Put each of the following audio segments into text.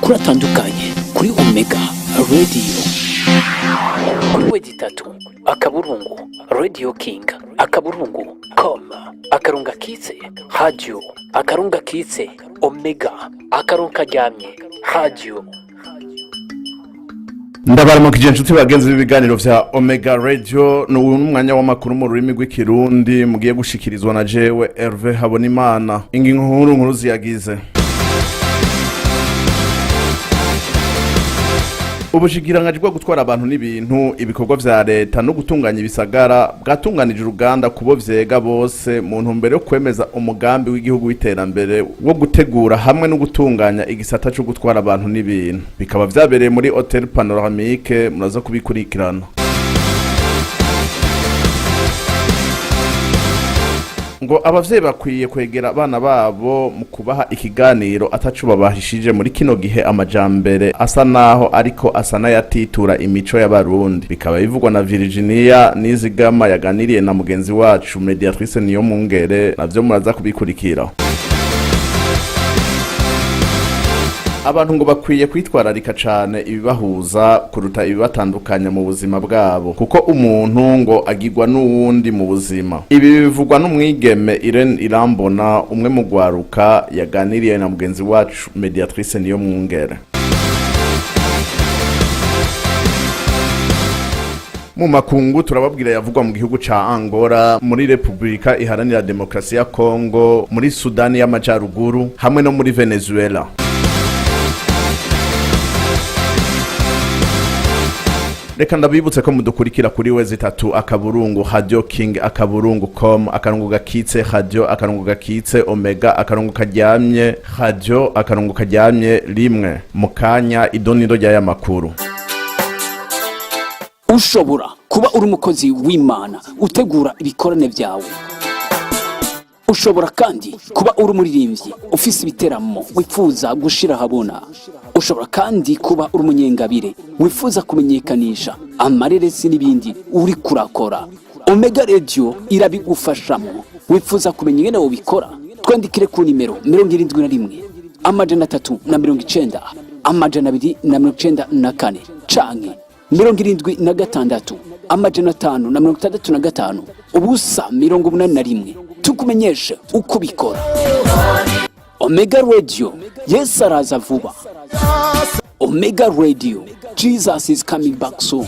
Amakuru atandukanye kuri Omega Radio, kuri w3.radioking.com /radio /omega _ radio. Ndabaramukije inshuti bagenzi b'ibiganiro vya Omega Radio. Ni uyu n'umwanya w'amakuru mu rurimi rw'Ikirundi mugiye gushikirizwa na jewe Herve Habonimana. Ingingo nkuru nkuru ziyagize: Ubushikiranganji bwo gutwara abantu n'ibintu, ibikorwa vya leta no gutunganya ibisagara bwatunganije uruganda kubo vyega bose mu ntumbero yo kwemeza umugambi w'igihugu w'iterambere wo gutegura hamwe no gutunganya igisata co gutwara abantu n'ibintu. Bikaba vyabereye muri Hotel Panoramique. Muraza kubikurikirana. Ngo abavyeyi bakwiye kwegera abana babo mu kubaha ikiganiro ataco babahishije muri kino gihe amajambere asa naho ariko asa n'ayatitura imico y'Abarundi. Bikaba bivugwa na Virginia Nizigama yaganiriye na mugenzi wacu Mediatrice Niyomungere. Navyo muraza kubikurikira. Abantu ngo bakwiye kwitwararika cane ibibahuza kuruta ibibatandukanya mu buzima bwabo, kuko umuntu ngo agirwa n'uwundi mu buzima. Ibi bivugwa n'umwigeme Irene Irambona, umwe mu gwaruka yaganiriye na mugenzi wacu Mediatrice Niyomwungere. Mu makungu turababwira yavugwa mu gihugu ca Angola, muri Republika Iharanira Demokrasi ya Kongo, muri Sudani y'Amajaruguru hamwe no muri Venezuela. Reka ndabibutse ko mudukurikira kuri w3.radioking.com /radio /omega _ radio _ 1. Mu kanya idonido ry'aya makuru. Ushobora kuba uri umukozi w'Imana utegura ibikorane byawe. Ushobora kandi kuba uri umuririmbyi ufise ibiteramo wifuza gushira ahabona. Ushobora kandi kuba uri umunyengabire wifuza kumenyekanisha amareresi n'ibindi uri kurakora. Omega Radio irabigufashamo. Wifuza kumenya ingene wobikora? Twandikire ku nimero 71 390 294 canke 76 565 0 81, tukumenyeshe uko ubikora. Omega Radio, Yesu araza vuba. Omega Radio, Jesus is coming back soon.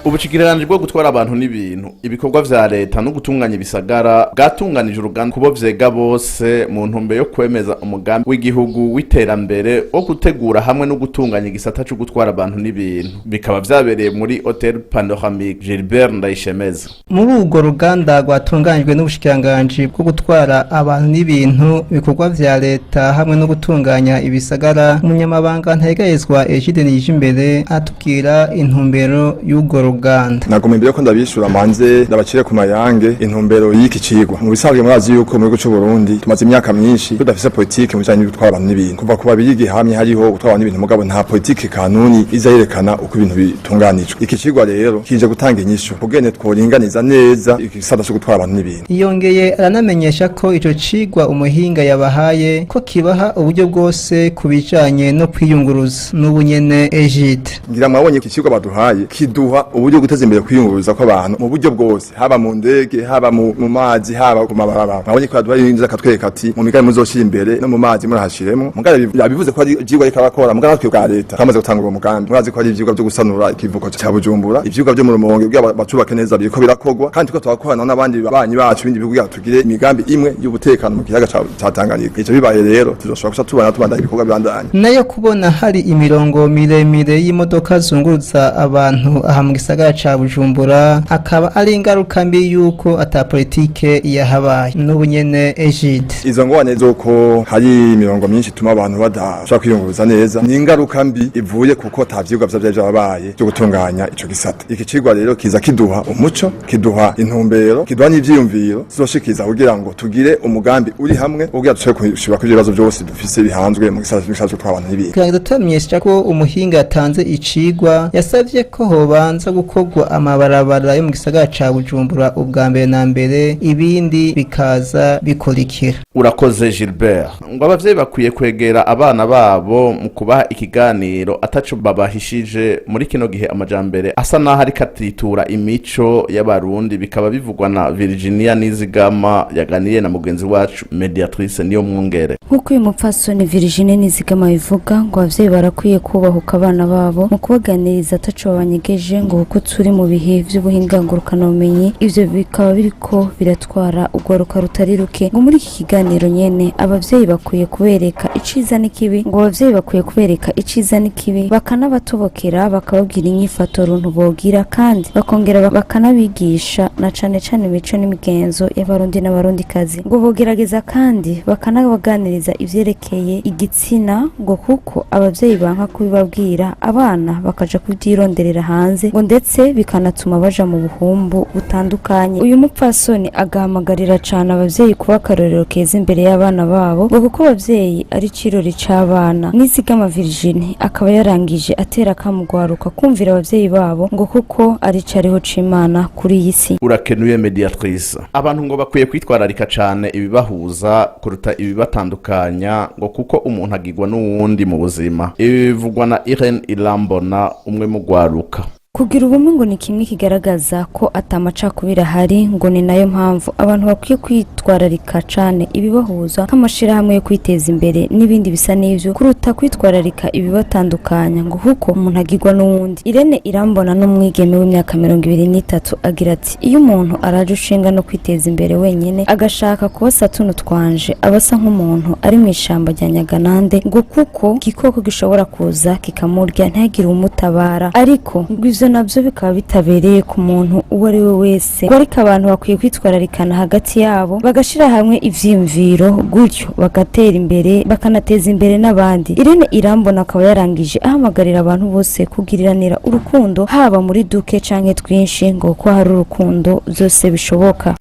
Ubushikiranganji bwo gutwara abantu n'ibintu, ibikorwa vya leta no gutunganya ibisagara bwatunganije uruganda kubo vyega bose mu ntumbero yo kwemeza umugambi w'igihugu w'iterambere wo gutegura hamwe no gutunganya igisata co gutwara abantu n'ibintu. Bikaba vyabereye muri Hotel Panoramique. Gilbert Ndayishemeza. Muri urwo ruganda rwatunganyijwe n'ubushikiranganji bwo gutwara abantu n'ibintu, ibikorwa vya leta hamwe no gutunganya ibisagara, umunyamabanga Ntayegayezwa Egide Nijimbere atubwira intumbero y'urwo ruganda. Nagomba imbere ko ndabishura manze ndabacire ku mayange intumbero y'iki cigwa. Mu bisanzwe murazi yuko mu gihugu c'u Burundi tumaze imyaka myinshi tudafise politike mu bijanye no gutwara abantu n'ibintu. Kuva ku babirigi hamye hariho gutwara abantu n'ibintu, mugabo nta politike kanuni iza yerekana uko ibintu bitunganijwe. Iki cigwa rero kije gutanga inyishu kugene tworinganiza neza igisata co gutwara abantu n'ibintu. Yongeye aranamenyesha ko ico cigwa umuhinga yabahaye ko kibaha uburyo bwose ku bijanye no kwiyunguruza. N'ubu nyene Egide. Ngira mwabonye iki cigwa baduhaye kiduha uburyo guteza imbere kwiyunguruza kw'abantu mu buryo bwose, haba mu ndege, haba mu mazi, haba ku mabarabara. Mwabonye ko yaduhaye inzu akatwereka ati mu migambi muzoshira imbere no mu mazi murahashiremo. Mugabo yabivuze ko ari ivyigwa ariko arakora, mugabo natwe bwa leta twamaze gutangura uwo mugambi. Murazi ko ari ivyigwa vyo gusanura ikivuko ca Bujumbura, ivyigwa vyo mu Rumonge kugira bacubake neza biriko birakorwa, kandi turiko turakorana n'abandi babanyi bacu bindi bihugu kugira tugire imigambi imwe y'ubutekano mu kiyaga ca Tanganyika. Ivyo bibaye rero tuzoshobora guca tubana tubandanya ibikorwa bibandanya. Nayo kubona hari imirongo miremire y'imodoka zunguruza abantu aha mu gisagara ca Bujumbura akaba ari ingaruka mbi yuko ata politike yahabaye. N'ubu nyene Egide. Izo ngorane z'uko hari imirongo myinshi ituma abantu badashobora kwiyunguruza neza ni ingaruka mbi ivuye kuko ata vyigwa vyari vyarabaye vyo gutunganya ico gisata. Iki cigwa rero kiza kiduha umuco, kiduha intumbero, kiduha n'ivyiyumviro zizoshikiza kugira ngo tugire umugambi uri hamwe kugira dushobore kwishura kuri ibibazo vyose dufise bihanzwe mu gisata cyo gutwara abantu n'ibintu. Kugira ngo tubamenyesha ko umuhinga yatanze icigwa yasavye ko hobanza Gukorwa amabarabara yo mu gisagara ca Bujumbura ubwa mbere na mbere, ibindi bikaza bikurikira. Urakoze Gilbert. Ngo abavyeyi bakwiye kwegera abana babo mu kubaha ikiganiro ataco babahishije muri kino gihe amajambere asa naho ariko atitura imico y'Abarundi. Bikaba bivugwa na Virginia Nizigama yaganiye na mugenzi wacu Mediatrice Niyo Mwungere. Nk'uko uyu mupfasoni Virginie Nizigama bivuga, ngo abavyeyi barakwiye kubahuka abana babo mu kubaganiriza ataco babanyegeje, ngo kuko turi mu bihe vy'ubuhingangurukanabumenyi, ivyo bikaba biriko biratwara urwaruka rutari ruke. Ngo muri iki kiganiro nyene abavyeyi bakwiye kubereka iciza n'ikibi, ngo abavyeyi bakwiye kubereka iciza n'ikibi, bakanabatobokera, bakababwira inyifato runtu bogira, kandi bakongera bakanabigisha na cane cane imico n'imigenzo y'Abarundi n'Abarundikazi. Ngo bogerageza kandi bakanabaganiriza ivyerekeye igitsina, ngo kuko abavyeyi banka kubibabwira, abana bakaja kubyironderera hanze, ngo ndetse bikanatuma baja mu buhumbu butandukanye. Uyu mupfasoni agahamagarira cane abavyeyi kuba akarorero keza imbere y'abana babo, ngo kuko abavyeyi ari cirori c'abana. Nizigama Virginie akaba yarangije atera akamugwaruka kumvira abavyeyi babo, ngo kuko ari cariho c'Imana kuri iyi si. Urakenuye Mediatrice. Abantu ngo bakwiye kwitwararika cane ibibahuza kuruta ibibatandukanya, ngo kuko umuntu agirwa n'uwundi mu buzima. Ibi bivugwa na Irene Irambona, umwe mu gwaruka. Kugira ubumwe ngo ni kimwe kigaragaza ko atamacakubiri ahari, ngo ni nayo mpamvu abantu bakwiye kwitwararika cane ibibahuza, nk'amashirahamwe yo kwiteza imbere n'ibindi bisa n'ivyo, kuruta kwitwararika ibibatandukanya, ngo kuko umuntu agirwa n'uwundi. Irene Irambona n'umwigeme w'imyaka 23, agira ati: "Iyo umuntu araje ushinga no kwiteza imbere wenyene, agashaka kubasa tuno twanje, aba asa nk'umuntu ari mu ishamba rya Nyaganande, ngo kuko igikoko gishobora kuza kikamurya ntihagire umutabara." Ariko ngo ivyo navyo bikaba bitabereye ku muntu uwo ari we wese, ngo ariko abantu bakwiye kwitwararikana hagati yabo, bagashira hamwe ivyiyumviro, gutyo bagatera imbere, bakanateza imbere n'abandi. Irene Irambona akaba yarangije ahamagarira abantu bose kugiriranira urukundo, haba muri duke canke twinshi, ngo kuko hari urukundo vyose bishoboka.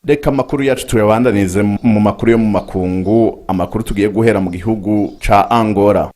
Reka amakuru yacu tuyabandanize mu makuru yo mu makungu, amakuru tugiye guhera mu gihugu ca Angola.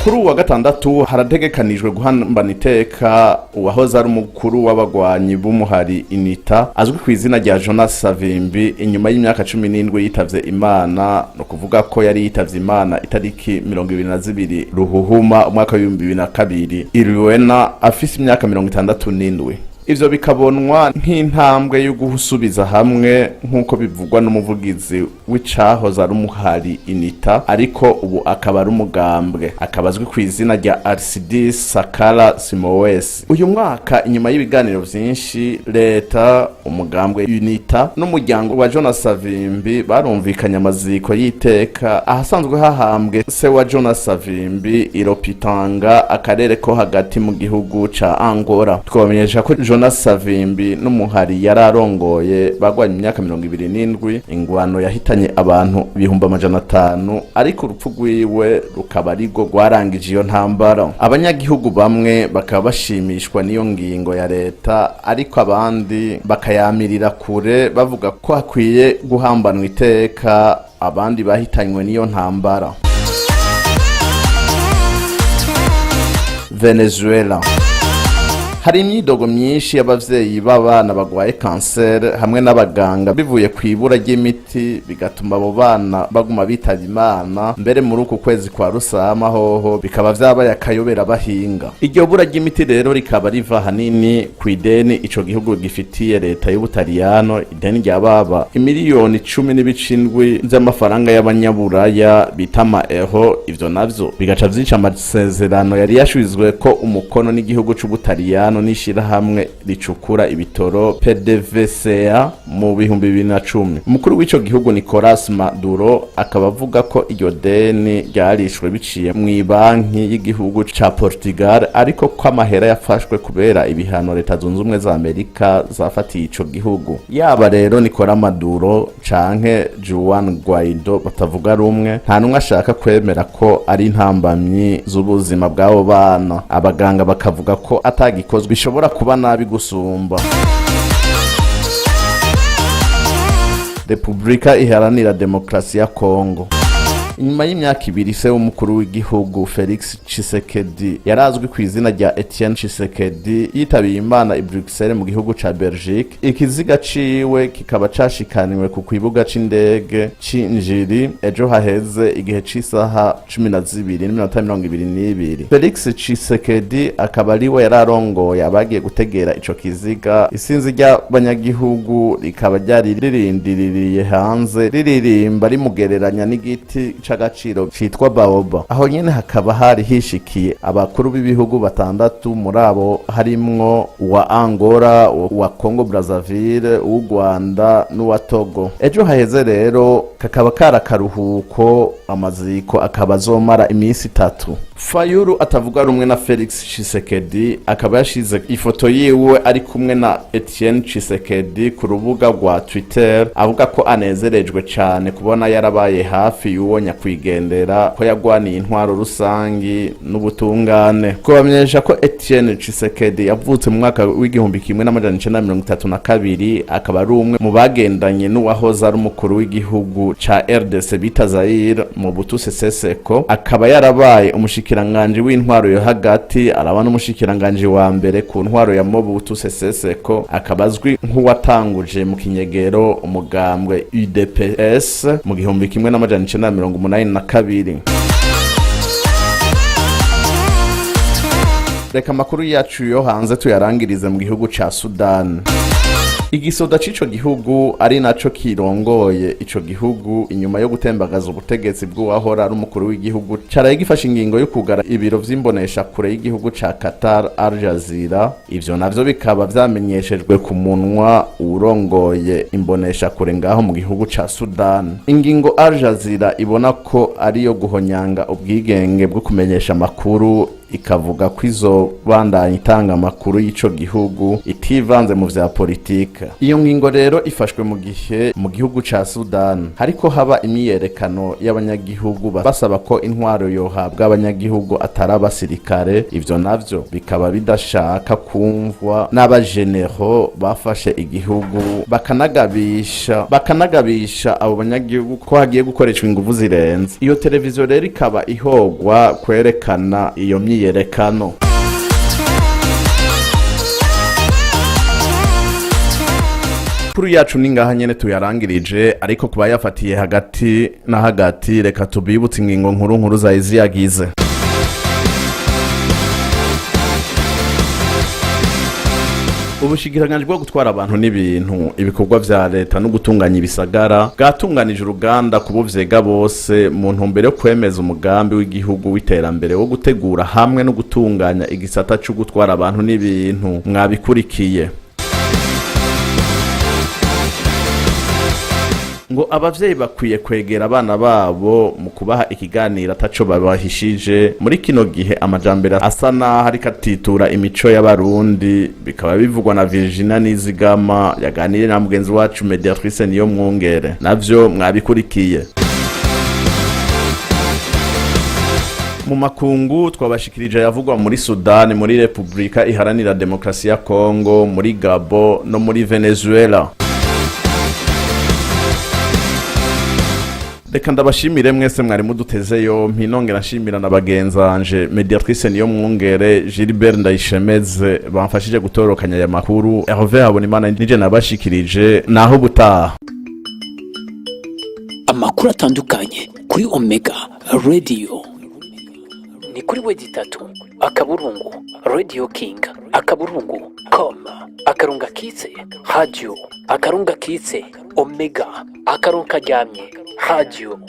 Kuri uwa gatandatu harategekanijwe guhambana iteka uwahoze ari umukuru w'abagwanyi b'umuhari Unita azwi ku izina rya Jonas Savimbi, inyuma y'imyaka 17 yitavye Imana. No kuvuga ko yari yitavye Imana itariki 22 Ruhuhuma umwaka w'2002 i Luena, afise imyaka 67. Ivyo bikabonwa nk'intambwe yo gusubiza hamwe, nk'uko bivugwa n'umuvugizi w'icahoze ari umuhari Unita ariko ubu akaba ari umugambwe, akaba azwi ku izina rya Alcides Sakala Simoes. Uyu mwaka, inyuma y'ibiganiro vyinshi, leta, umugambwe Unita n'umuryango wa Jonas Savimbi barumvikanye amaziko y'iteka ahasanzwe hahambwe se wa Jonas Savimbi, i Ropitanga, akarere ko hagati mu gihugu ca Angola. Twabamenyesha ko Jonas Savimbi n'umuhari yari arongoye bagwanye imyaka 27 ingwano yahitanye abantu 500,000, ariko urupfu rwiwe rukaba arirwo rwarangije iyo ntambara. Abanyagihugu bamwe bakaba bashimishwa n'iyo ngingo ya leta, ariko abandi bakayamirira kure, bavuga ko hakwiye guhambanwa iteka abandi bahitanywe n'iyo ntambara. Venezuela: hari imyidogo myinshi y'abavyeyi b'abana bagwaye kanseri hamwe n'abaganga, bivuye ku ibura ry'imiti, bigatuma abo bana baguma bitaba Imana. Mbere muri uku kwezi kwa Rusama hoho bikaba vyabaye akayobera bahinga. Iryo bura ry'imiti rero rikaba riva hanini ku ideni ico gihugu gifitiye leta y'Ubutaliyano, ideni rya baba imiliyoni 10.7 vy'amafaranga y'abanyaburaya bita ama euro. Ivyo navyo bigaca vyica amasezerano yari yashizwe ko umukono n'igihugu c'Ubutaliyano. n'itanu n'ishirahamwe ricukura ibitoro PDVSA mu 2010. Umukuru w'ico gihugu Nicolas Maduro akaba avuga ko iryo deni ryarishwe biciye mw'ibanki y'igihugu ca Portugal, ariko ko amahera yafashwe kubera ibihano Leta Zunze Ubumwe za Amerika zafatiye ico gihugu. Yaba rero Nicolas Maduro canke Juan Guaido batavuga rumwe, nta numwe ashaka kwemera ko ari intambamyi z'ubuzima bw'abo bana. Abaganga bakavuga ko atagikozwe ishobora kuba nabi gusumba. Repubulika Iharanira Demokarasi ya Kongo: inyuma y'imyaka 2 se w'umukuru w'igihugu Felix Tshisekedi yarazwi ku izina rya Etienne Tshisekedi yitabiye Imana i Bruxelles mu gihugu ca Belgique, ikiziga ciwe kikaba cashikaniwe ku kibuga c'indege c'Injiri ejo haheze igihe c'isaha 12:22. Felix Tshisekedi akaba ariwe yararongoye abagiye gutegera ico kiziga. Isinzi ry'abanyagihugu rikaba ryari ririndiririye hanze riririmba rimugereranya n'igiti c'agaciro citwa baoba. Aho nyene hakaba hari hishikiye abakuru b'ibihugu batandatu, muri abo harimwo uwa Angola, uwa Congo Brazzaville, uw'u Rwanda n'uwa Togo. Ejo haheze rero kakaba kari akaruhuko, amaziko akaba azomara iminsi 3. Fayulu atavuga rumwe na Felix Tshisekedi akaba yashize ifoto yiwe ari kumwe na Etienne Tshisekedi ku rubuga rwa Twitter, avuga ko anezerejwe cane kubona yarabaye hafi y'uwo nyakwigendera, ko yagwaniye intwaro rusangi n'ubutungane. Kubamenyesha ko Etienne Tshisekedi yavutse mu mwaka w'1932, akaba ari umwe mu bagendanye n'uwahoze ari umukuru w'igihugu ca RDC bita Zaire Mobutu Sese Seko, akaba yarabaye umushikiranganji w'intwaro yo hagati, araba n'umushikiranganji wa mbere ku ntwaro ya Mobutu Sese Seko, akaba azwi nk'uwatanguje mu kinyegero umugambwe UDPS mu 1982. Reka amakuru yacu yo hanze tuyarangirize mu gihugu ca Sudan. Igisoda c'ico gihugu ari naco kirongoye ico gihugu inyuma yo gutembagaza ubutegetsi bw'uwahora ari umukuru w'igihugu caraye gifashe ingingo yo kugara ibiro vy'imbonesha kure y'igihugu ca Qatar Al Jazeera. Ivyo navyo bikaba vyamenyeshejwe ku munwa uwurongoye imbonesha kure ngaho mu gihugu ca Sudan. Ingingo Al Jazeera ibona ko ariyo guhonyanga ubwigenge bwo kumenyesha amakuru, ikavuga ko izobandanya itanga amakuru y'ico gihugu itivanze mu vya politika. Iyo ngingo rero ifashwe mu gihe mu gihugu ca Sudan hariko haba imyiyerekano y'abanyagihugu basaba ko intwaro yohabwa abanyagihugu atari abasirikare. Ivyo navyo bikaba bidashaka kumvwa n'abajenero bafashe igihugu, bakanagabisha abo banyagihugu ko hagiye gukoreshwa inguvu zirenze. Iyo televiziyo rero ikaba ihogwa kwerekana iyo myiyerekano. Amakuru yacu ni ngaha nyene tuyarangirije, ariko kuba yafatiye hagati na hagati reka tubibutse ingingo nkuru nkuru zari ziyagize. Ubushikiranganji bwo gutwara abantu n'ibintu, ibikorwa vya leta no gutunganya ibisagara bwatunganije uruganda ku bovyega bose mu ntumbero yo kwemeza umugambi w'igihugu w'iterambere wo gutegura hamwe no gutunganya igisata co gutwara abantu n'ibintu. Mwabikurikiye. Ngo abavyeyi bakwiye kwegera abana babo mu kubaha ikiganiro ataco babahishije muri kino gihe amajambere asa naho ariko atitura imico y'abarundi, bikaba bivugwa na Virginia Nizigama yaganiriye na mugenzi wacu Mediatrice Niyo Mwungere. Navyo mwabikurikiye. Mu makungu twabashikirije yavugwa muri Sudani, muri Repubulika Iharanira Demokarasi ya Kongo, muri Gabo no muri Venezuela. Reka ndabashimire mwese mwari muduteze yompi, nongera nshimira na bagenzanje Mediatrice Niyo Mwungere, Gilbert Ndayishemeze bamfashije gutorokanya aya makuru. Hervé Habonimana nije nabashikirije, naho butaha. Amakuru atandukanye kuri Omega Radio ni kuri wedi 3 akaburungu Radio King akaburungu com akarunga kitse radio akarunga kitse Omega akarunga karyamye radio.